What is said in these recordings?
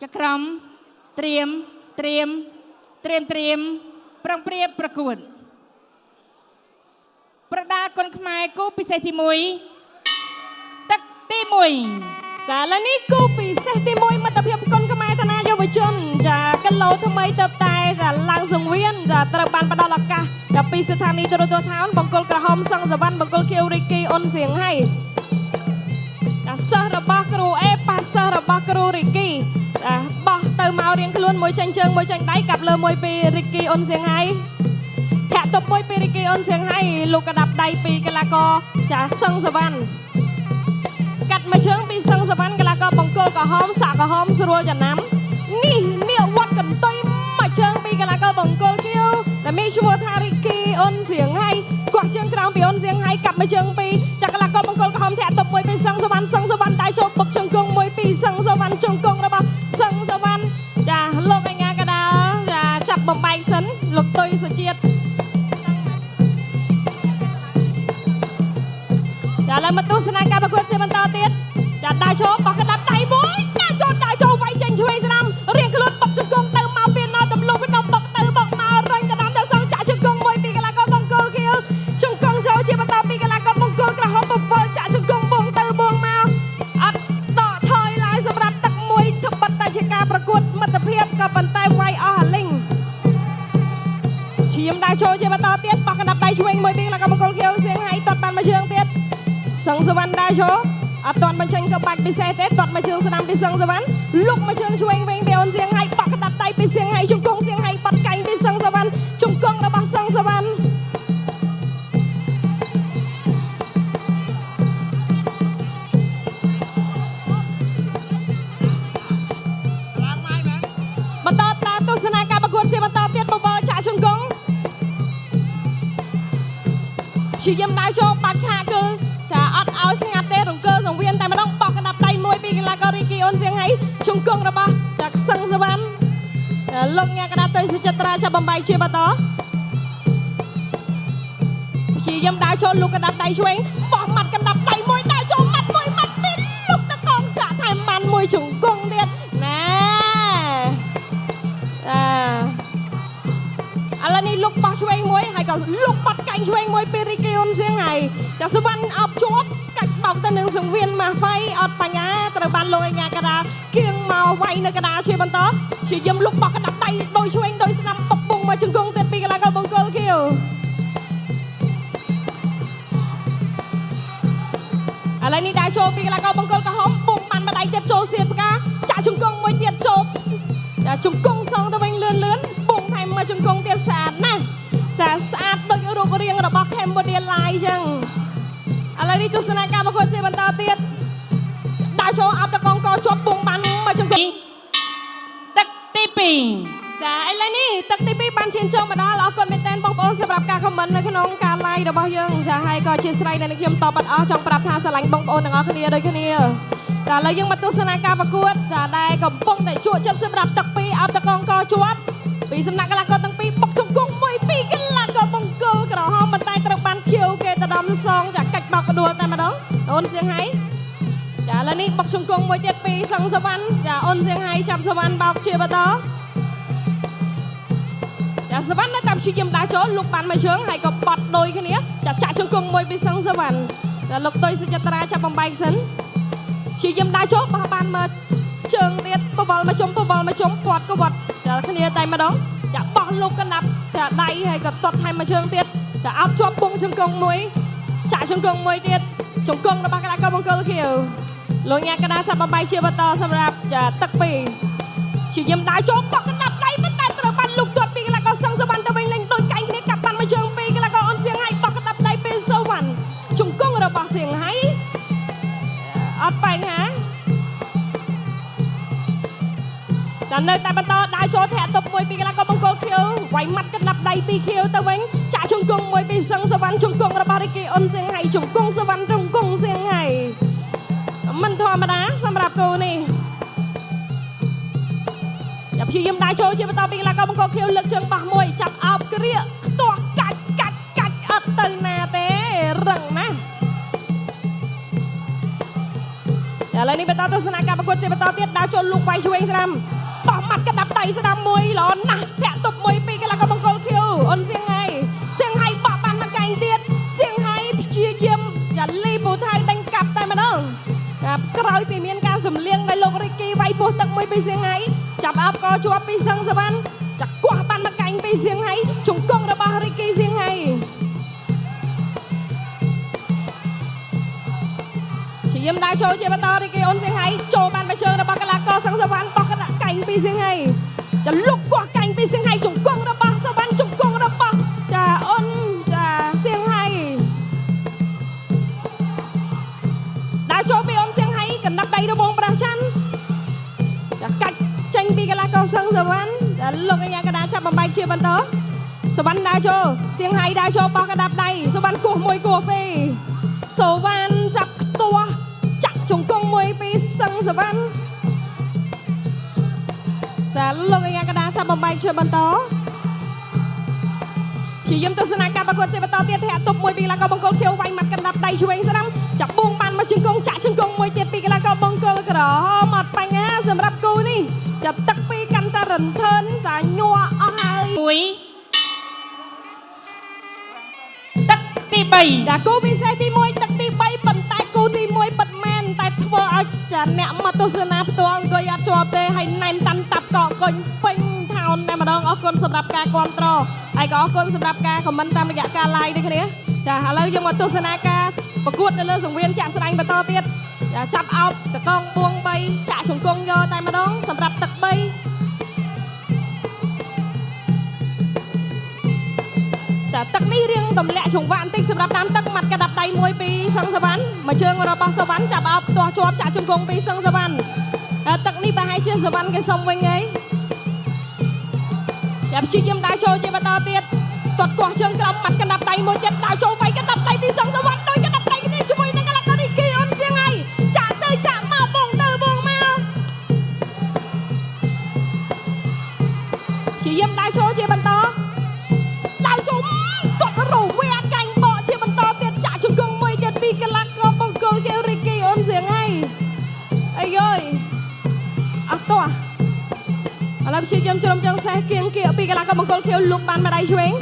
ចក្រមត្រៀមត្រៀមត្រៀមត្រៀមប្រុងប្រៀបប្រកួតប្រដាល់គុនខ្មែរគូពិសេសទី1ទឹកទី1 ចាឥឡូវនេះគូពិសេសទី1មិត្តភាពគុនខ្មែរឋានាយុវជនចាគីឡូថ្មីទៅតែចាឡើងសង្វៀនចាត្រូវបានផ្ដល់ឱកាសចាពីស្ថានីយ៍ទូរទស្សន៍ថោនបង្គោលក្រហមសង្សវណ្ណបង្គោលខៀវរីគីអ៊ុនសៀងហៃចាសិស្សរបស់គ្រូអេប៉ាសិស្សរបស់គ្រូរីគីចាបោះទៅមករៀងខ្លួនមួយចាញ់ជើងមួយចាញ់ដៃកាប់លើមួយពីរីគីអ៊ុនសៀងហៃធាក់ទប់មួយពីរីគីអ៊ុនសៀងហៃលោកកដាប់ដៃពីកីឡាករចាសង្សវណ្ណ កាត់មួយជើងពីសឹងសវណ្ណកីឡាករបង្គោលក្រហមសាក់ក្រហមស្រួលចំណាំនេះនេះវត្តកន្ទុយមួយជើងពីកីឡាករបង្គោលខៀវដែលមានឈ្មោះថារីគីអ៊ុនសៀងហៃកោះជើងក្រោមពីអ៊ុនសៀងហៃកាប់មួយជើងពីចាក់កីឡាករបង្គោលក្រហមធាក់ទប់មួយពីសឹងសវណ្ណសឹងសវណ្ណដៃចូលបុកជង្គង់មួយពីសឹងសវណ្ណជង្គង់របស់សឹងសវណ្ណចាលោកអញ្ញាកដាលចាចាប់បំបែកសិនលោកតុយសុជាតិ ចាឥឡូវមកទស្សនាការប្រកួតជាបន្តទៀតចាដើរចូលបោះកណ្ដាប់ដៃមួយដើរចូលដើរចូលវាយចេញឆ្វេងស្ដាំរៀងខ្លួនបុកជង្គង់ទៅមកពីណោទម្លុះពីណោបុកទៅបុកមករុញកណ្ដាប់ទៅសងចាក់ជង្គង់មួយពីកីឡាករបង្គោលខៀវជង្គង់ចូលជាបន្តពីកីឡាករបង្គោលក្រហមពពល់ចាក់ជង្គង់បងទៅបងមកអត់ដកថយឡើយសម្រាប់ទឹកមួយត្បិតតែជាការប្រកួតមិត្តភាពក៏ប៉ុន្តែវាយអស់អាលីង ឈាមដើរចូលជាបន្តទៀតបោះកណ្ដាប់ដៃឆ្វេងមួយពីកីឡាករបង្គោលខៀវសៀងហៃទាត់បានមួយជើងទៀតសឹងសវណ្ណដើរចូលអត់ទាន់បញ្ចេញក្បាច់ពិសេសទេទាត់មួយជើងស្ដាំពីសឹងសវណ្ណលុកមួយជើងឆ្វេងវិញពីអូនសៀងហៃបោះកណ្ដាប់ដៃពីសៀងហៃជង្គង់សៀងហៃបាត់កែងពីសឹងសវណ្ណជង្គង់របស់សឹងសវណ្ណបន្តតាមទស្សនាការប្រកួតជាបន្តទៀតបបលចាក់ជង្គង់ ព្យាយាមដើរចូលបាក់ឆាកគឺចាអត់ឲ្យស្ងាត់ទេរង្គើសង្វៀនតែម្ដងបោះកណ្ដាប់ដៃមួយពីកីឡាកររីគីអ៊ុនសៀងហៃជង្គង់របស់ចាក់សឹងសវណ្ណចាលោកញ៉ាកណ្ដាប់ទៅសុចិត្រាចាប់បំបីជាបន្តព្យាយាមដើរចូលលោកកណ្ដាប់ដៃឆ្វេងបោះម៉ាត់កណ្ដាប់ដៃមួយដើរចូលម៉ាត់មួយម៉ាត់ពីរលោកតកងចាក់ថែមបានមួយជង្គង់ទៀតណែអា ឥឡូវនេះលុកបោះឆ្វេងមួយហើយក៏លុកបាត់កាញ់ឆ្វេងមួយពីរីគីអ៊ុនសៀងហើយចាសុវណ្ណអបជាប់កាច់បោកទៅនឹងសង្វៀនម៉ាហ្វៃអត់បញ្ញាត្រូវបានលោកអញ្ញាកដាគៀងមកវាយនៅកដាជាបន្តជាយឹមលុកបោះកដាប់ដៃដោយឆ្វេងដោយស្ដាំបុកពុងមកជង្គង់ទៀតពីកីឡាករបង្គោលខៀវឥឡូវនេះដែរចូលពីកីឡាករបង្គោលក្រហមពុងបានម្ដាយទៀតចូលសៀនផ្កាចាក់ជង្គង់មួយទៀតចូលចាជង្គង់សងទៅវិញលឿនលឿនពុងថែមមកជង្គង់ទៀតស្អាតណាស់ចាស្អាតដូចរូបរាងរបស់ Cambodia Live ចឹងឥឡូវនេះទស្សនាការប្រកួតជាបន្តទៀតដើរចូលអបតកងកជាប់ពុងបានមកជង្គង់ ទឹកទី2 ចាឥឡូវនេះទឹកទី2បានឈានចូលមកដល់អរគុណមែនទែនបងប្អូនសម្រាប់ការខមមិននៅក្នុងការ live របស់យើងចាហើយក៏ជាស្រ័យដែលខ្ញុំតបបាត់អស់ចង់ប្រាប់ថាស្រឡាញ់បងប្អូនទាំងអស់គ្នាដូចគ្នាចាឥឡូវយើងមកទស្សនាការប្រកួតចាដែលកំពុងតែជក់ចិត្តសម្រាប់ទឹក2អបតកងកជាប់ពីសំណាក់កីឡាករទាំងពីរបុកជង្គង់មួយពីរកីឡាករបង្គោលក្រហមប៉ុន្តែត្រូវបានខៀវគេទៅដំសងចាកាច់បោកផ្ដួលតែម្ដងអូនសៀងហៃចាឥឡូវនេះបុកជង្គង់មួយទៀតពីសង្សវណ្ណចាអូនសៀងហៃចាប់សវណ្ណបោកជាបន្ត ចាសវណ្ណនៅតាមព្យាយាមដើរចូលលោកបានមួយជើងហើយក៏បត់ដូចគ្នាចាចាក់ជង្គង់មួយពីសឹងសវណ្ណចាលោកតុយសុចិត្រាចាប់បំបែកសិនព្យាយាមដើរចូលបោះបានមកជើងទៀតបវលមកជុំបវលមកជុំពាត់ក៏វត្តចាគ្នាតែម្ដងចាបោះលោកកណ្ដាប់ចាដៃហើយក៏ទាត់ថែមមួយជើងទៀតចាអោបជាប់ពងជង្គង់មួយចាក់ជង្គង់មួយទៀតជង្គង់របស់កីឡាករបង្គោលខៀវលោកញ៉ាកដាចាប់បំបែកជាបន្តសម្រាប់ចាទឹកពីរ ជាញឹមដើរចូលបោះកណ្ដាប់ដៃប៉ុន្តែត្រូវបានលោកទាត់ពីកីឡាករសឹងសវណ្ណទៅវិញលេងដូចកែងគ្នាកាប់បានមួយជើងពីកីឡាករអ៊ុនសៀងហៃបោះកណ្ដាប់ដៃពីសវណ្ណជង្គង់របស់សៀងហៃអត់បញ្ហាចានៅតែបន្តដើរចូលធាក់ទប់មួយពីកីឡាករបង្គោលខៀវវាយម៉ាត់កណ្ដាប់ដៃពីខៀវទៅវិញចាក់ជង្គង់មួយពីសឹងសវណ្ណជង្គង់របស់រីគីអ៊ុនសៀងហៃជង្គង់សវណ្ណជង្គង់សៀងហៃមិនធម្មតាសម្រាប់គូនេះ ចាប់ព្យាយាមដើរចូលជាបន្តពីកីឡាករបង្គោលខៀវលើកជើងបោះមួយចាប់អោបគ្រាកខ្ទាស់កាច់កាច់កាច់អត់ទៅណាទេរឹងណាស់ឥឡូវ នេះបន្តទស្សនាការប្រកួតជាបន្តទៀតដើរចូលលូកវាយឆ្វេងស្ដាំបោះម៉ាត់កណ្ដាប់ដៃស្ដាំមួយល្អណាស់ធាក់ទប់មួយពីកីឡាករបង្គោលខៀវអ៊ុនសៀងហៃសៀងហៃបោះបានមួយកែងទៀតសៀងហៃព្យាយាមយ៉ាលីពូថៅដេញកាប់តែម្ដងចាក្រោយពីមានការសម្លៀងដោយលោករីគីវាយពោះទឹកមួយពីសៀងហៃចាប់អបក៏ជាប់ពីសឹងសវណ្ណចាគោះបានមួយកែងពីសៀងហៃជង្គង់របស់រីគីសៀងហៃ ជាយាមដើរចូលជាបន្តរីកេអូនសៀងហៃចូលបានបេជើងរបស់កីឡាករសឹងសវណ្ណបោះកណ្ដាកែងពីសៀងហៃចលុកកោះកែងពីសៀងហៃជង្គង់របស់សវណ្ណជង្គង់របស់ចាអូនចាសៀងហៃដើរចូលពីអូនសៀងហៃកណ្ដាប់ដៃរបងប្រាស់ច័ន្ទចាកាច់ចេញពីកីឡាករសឹងសវណ្ណចាលោកកញ្ញាកដាចាប់បំបែកជាបន្តសវណ្ណដើរចូលសៀងហៃដើរចូលបោះកណ្ដាប់ដៃសវណ្ណគោះមួយគោះពីរសវណ្ណចាប់ខ្ទាស់ចាក់ជង្គង់មួយពីសឹងសវណ្ណចាលោកកញ្ញាកដាចាប់បំបែកជាបន្តព្យាយាមទស្សនាការប្រកួតជាបន្តទៀតធាក់ទប់មួយពីកីឡាករបង្គោលខៀវវាយម៉ាត់កណ្ដាប់ដៃឆ្វេងស្ដាំចាប់បួងបានមកជង្គង់ចាក់ជង្គង់មួយទៀតពីកីឡាករបង្គោលក្រហមអត់បញ្ហាសម្រាប់គូនេះចាប់ទឹកពីកាន់តែរន្ធើនចាញ័រអស់ហើយ 1ទឹកទី3 ចាគូពិសេសទី1ទឹកទី3ប៉ុន្តែគូទី1ពិតមែនតែធ្វើឲ្យចាអ្នកមកទស្សនាផ្ទាល់អង្គុយអត់ជាប់ទេហើយណែនតាន់តាប់កកកុញពេញថោនតែម្ដងអរគុណសម្រាប់ការគាំទ្រហើយក៏អរគុណសម្រាប់ការខមមិនតាមរយៈការ like ដូចគ្នាចាឥឡូវយើងមកទស្សនាការប្រកួតនៅលើសង្វៀនចាក់ស្ដែងបន្តទៀតចាចាប់អោបតកងបួង3ចាក់ជង្គង់យកតែម្ដងសម្រាប់ទឹក3 តែទឹកនេះរៀងទម្លាក់ចង្វាក់បន្តិចសម្រាប់តាមទឹកម៉ាត់កដាប់ដៃមួយពីសឹងសវណ្ណមួយជើងរបស់សវណ្ណចាប់អោបខ្ទាស់ជាប់ចាក់ជង្គង់ពីសឹងសវណ្ណតែទឹកនេះប្រហែលជាសវណ្ណគេសុំវិញហីយ៉ាព្យាយាមដើរចូលជាបន្តទៀតគាត់កោះជើងក្រោមម៉ាត់កដាប់ដៃមួយទៀតដើរចូលវាយកដាប់ដៃពីសឹងសវណ្ណដោយកដាប់ដៃគ្នាជាមួយនឹងកលកនេះគីអ៊ុនសៀងហៃចាក់ទៅចាក់មកបងទៅបងមកព្យាយាមដើរចូលជាបន្ត ដៅជុំគាត់រវាកាញ់បកជាបន្តទៀតចាក់ជង្គង់មួយទៀតពីកលាករបង្គោលគេរីគីអូនសៀងហៃអាយយអត់តោះឥឡូវព្យាយាមជ្រុំចង់សេះគៀងគៀកពីកលាករបង្គោលខៀវលុកបានម្ដាយឆ្វេង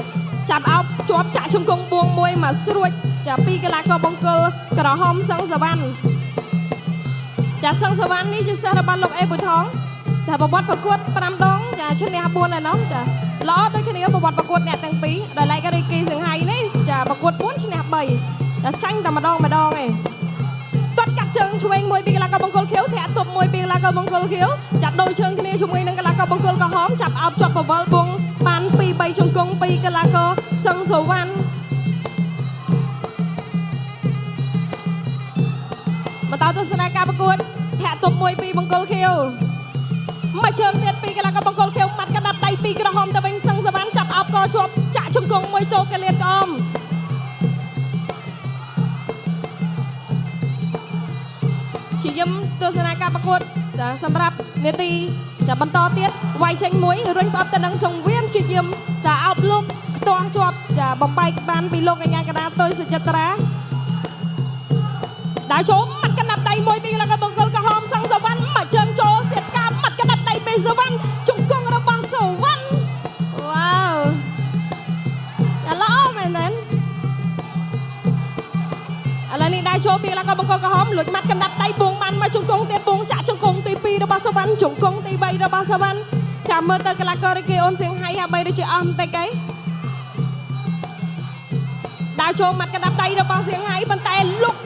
ចាប់អោបជាប់ចាក់ជង្គង់បួងមួយមកស្រួចចាពីកលាករបង្គោលក្រហមសឹងសវណ្ណចាសឹងសវណ្ណនេះជាសិស្សរបស់លោកអេពូថងចាប្រវត្តិប្រកួត5ដងចាឈ្នះ4ឯណោះចាល្អដូចគ្នាប្រវត្តិប្រកួតអ្នកទាំងពីរដោយឡែករីគីសង្ហៃនេះចាប្រកួត4ឈ្នះ3ចាចាញ់តែម្ដងម្ដងឯងគាត់កាត់ជើងឆ្វេងមួយពីកីឡាករបង្គោលខៀវធាក់ទប់មួយពីកីឡាករបង្គោលខៀវចាត់ដូរជើងគ្នាជាមួយនឹងកីឡាករបង្គោលក្រហមចាប់អោបជាប់បវលបួងបាន2 3ជង្គង់ពីកីឡាករសឹងសវណ្ណបន្តទស្សនាការប្រកួតធាក់ទប់មួយពីបង្គោលខៀវ មកជើងទៀតពីកីឡាករបង្គោលខៀវម៉ាត់កណ្ដាប់ដៃពីក្រហមទៅវិញសឹងសវណ្ណចាប់អោបកជាប់ចាក់ជង្គង់មួយចូលកលៀនក្អមព្យាយាមទស្សនាការប្រកួតចាសម្រាប់នាទីចាបន្តទៀតវាយចេញមួយរុញផ្អប់ទៅនឹងសង្វៀនជាយាមចាអោបលោកខ្ទាស់ជាប់ចាបំបែកបានពីលោកកញ្ញាកដាតុយសុចិត្រាដើរចូលម៉ាត់កណ្ដាប់ដៃមួយពីកីឡាករបង្គោលក្រហមសឹងសវណ្ណមកជើងចូលសៀតកាម៉ាត់កណ្ដាប់ដៃពីសវណ្ណជង្គង់របស់សវណ្ណវ៉ាវយ៉ាល្អមែនទេឥឡូវនេះដើរចូលពីកីឡាករបង្គោលក្រហមលួចម៉ាត់កណ្ដាប់ដៃពងបានមកជង្គង់ទៀតពងចាក់ជង្គង់ទី2របស់សវណ្ណជង្គង់ទី3របស់សវណ្ណចាំមើលទៅកីឡាកររីកេអូនសៀងហៃហាក់បីដូចជាអស់បន្តិចអីដើរចូលម៉ាត់កណ្ដាប់ដៃរបស់សៀងហៃប៉ុន្តែលុក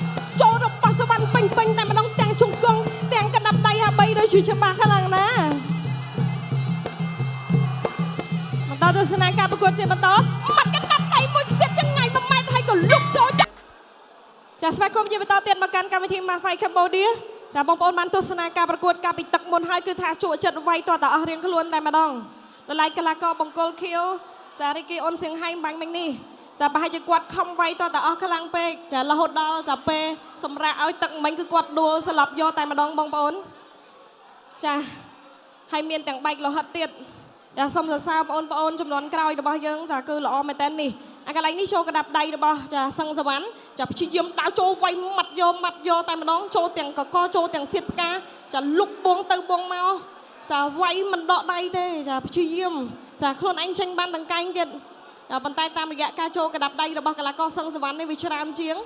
ចូលរបស់សវណ្ណពេញពេញតែម្ដងទាំងជង្គង់ទាំងកណ្ដាប់ដៃហាក់បីដូចជាច្បាស់ខ្លាំងណាស់បន្តទស្សនាការប្រកួតជាបន្តម៉ាត់កណ្ដាប់ដៃមួយខ្ទាតចង្ងាយ1ម៉ែត្រហើយក៏លុកចូលចាចាស្វាគមន៍ជាបន្តទៀតមកកាន់កម្មវិធី Mafai Cambodia ចាបងប្អូនបានទស្សនាការប្រកួតកាលពីទឹកមុនហើយគឺថាជក់ចិត្តវាយតតអស់រៀងខ្លួនតែម្ដងដល់ឡែកកីឡាករបង្គោលខៀវចារីគីអូនសៀងហៃបាញ់មិញនេះចាប្រហែលជាគាត់ខំវាយតតអស់ខ្លាំងពេកចារហូតដល់ចាពេលសម្រាប់ឲ្យទឹកមិញគឺគាត់ដួលស្លាប់យកតែម្ដងបងប្អូនចាហើយមានទាំងបែកលោហិតទៀតចាសូមសរសើរបងប្អូនចំនួនក្រោយរបស់យើងចាគឺល្អមែនតើនេះ អាកន្លែងនេះចូលក្តាប់ដៃរបស់ចាសឹងសវណ្ណចាព្យាយាមដើរចូលវាយម៉ាត់យកម៉ាត់យកតែម្ដងចូលទាំងកកចូលទាំងសៀតផ្កាចាលុកបងទៅបងមកចាវាយមិនដកដៃទេចាព្យាយាមចាខ្លួនឯងចេញបានដង្កែងទៀតចាប៉ុន្តែតាមរយៈការចូលក្តាប់ដៃរបស់កីឡាករសឹងសវណ្ណនេះវាច្រើនជាង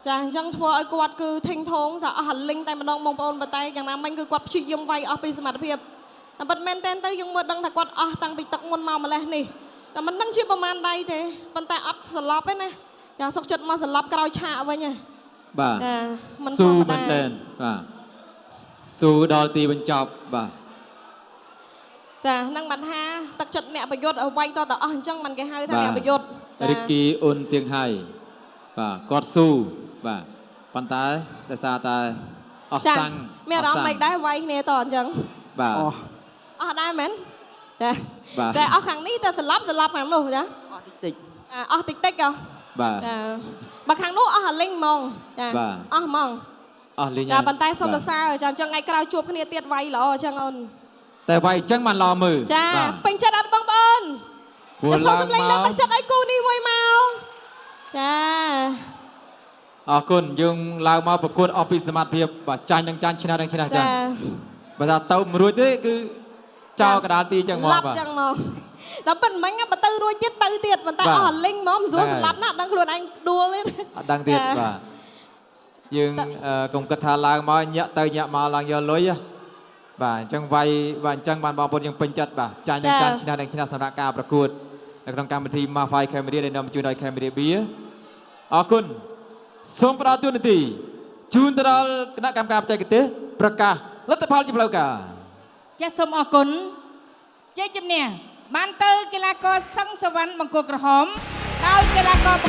ចាអញ្ចឹងធ្វើឲ្យគាត់គឺធេងថងចាអស់អាលីងតែម្ដងបងប្អូនប៉ុន្តែយ៉ាងណាមិញគឺគាត់ព្យាយាមវាយអស់ពីសមត្ថភាពតែប៉ុតមែនតែនទៅយើងមើលដឹងថាគាត់អស់តាំងពីទឹកមុនមកម្លេះនេះតែមិនដឹងជាប្រមាណដៃទេប៉ុន្តែអត់សន្លប់ទេណាចាសុកចិត្តមកសន្លប់ក្រោយឆាកវិញហ៎ បាទ ចាមិន ស៊ូ ធម្មតា មែនតើបាទស៊ូដល់ទីបញ្ចប់បាទ ចានឹងបានថាទឹកចិត្តអ្នកប្រយុទ្ធឲ្យវាយតតអស់អញ្ចឹងមិនគេហៅថាអ្នកប្រយុទ្ធចា រិកគីអ៊ុនសៀងហៃបាទគាត់ស៊ូបាទប៉ុន្តែដោយសារតែអស់ ចា សាំង មានអារម្មណ៍ អស់ មិនដែរវាយគ្នាតអញ្ចឹង បាទ អស់ អស់ដែរមែនចា បាទ តែអស់ខាងនេះតែសន្លប់សន្លប់ខាងនោះចា អស់តិចតិច អាអស់តិចតិចហ៎ បាទ ចាបើខាងនោះអស់អាលីងហ្មងចា បាទ អស់ហ្មង អស់លេង ចា ហើយ ប៉ុន្តែសូមស បាទ រសើរចាអញ្ចឹងថ្ងៃក្រោយជួបគ្នាទៀតវាយល្អអញ្ចឹងអូន តែវាយអញ្ចឹងបានល្អមើល ចា បាទ ពេញចិត្តអត់បងប្អូន ព្រោះ សូម ឡើង សម្លេងលើក មក ទឹកចិត្តឲ្យគូនេះមួយមកចា អរគុណយើងឡើងមកប្រកួតអស់ពីសមត្ថភាពបាទចាញ់នឹងចាញ់ឈ្នះនឹងឈ្នះចា ចា ញ់បើថាទៅមិនរួចទេគឺចោលកដាលទីចឹងមក ឡាប់ បាទ ចឹងមកដល់ប៉ុន្មានបើទៅរួចទៀតទៅទៀតប៉ុន្តែ បាទ អស់អាលីងហ្មងមិនស្រួល ហ្នឹងហើយ សម្លាប់ណាស់ដឹងខ្លួនឯងដួលទេ អត់ដឹងទៀត ចា បាទយើងកុំគិតថាឡើងមកញាក់ទៅញាក់មកឡើងយកលុយហ៎បាទអញ្ចឹងវាយបាទអញ្ចឹងបានបងប្អូនយើងពេញចិត្តបាទចាញ់នឹងចាញ់ឈ្នះនឹងឈ្នះសម្រាប់ការប្រកួតនៅក្នុងកម្មវិធី Mafai Cambodia ដែលនាំជូនដោយ Cambodia Beer អរគុណសូមផ្ដល់ទួនាទីជូនទៅដល់គណៈកម្មការបច្ចេកទេសប្រកាសលទ្ធផលជាផ្លូវការ ចាសសូមអរគុណជ័យជំនះបានទៅកីឡាករសឹងសវណ្ណបង្គោលក្រហមដោយកីឡាករ